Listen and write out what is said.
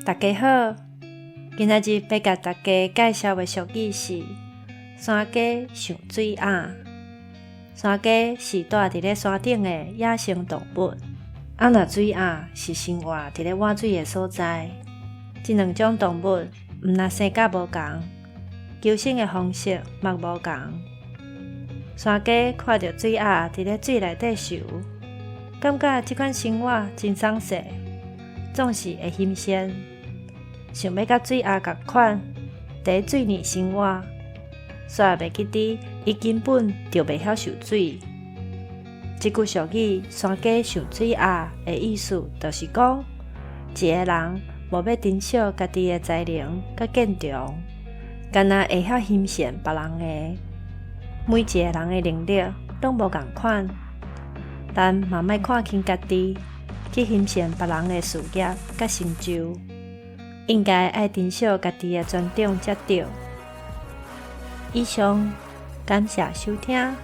大家好，今仔日欲共大家介紹的俗語是“山雞想水鴨”。山雞是蹛佇咧山頂的野生動物，啊若水鴨是生活佇咧活水的所在。這兩種動物毋但生甲無仝，求生的方式嘛無仝。山雞看著水鴨佇咧水內底泅，感覺這款生活真爽勢，總是會欣羨，想欲佮水鴨仝款，佇水裡生活，煞袂記得伊根本就袂曉泅水。這句俗語“山雞想水鴨”的意思，就是講一个人無欲珍惜家己的才能佮見長，干焦會曉欣羨別人的。每一个人的能力攏無仝款，咱嘛莫看輕家己，去欣羨別人的事業佮成就，應該愛珍惜家己的專長才對。以上，感謝收聽。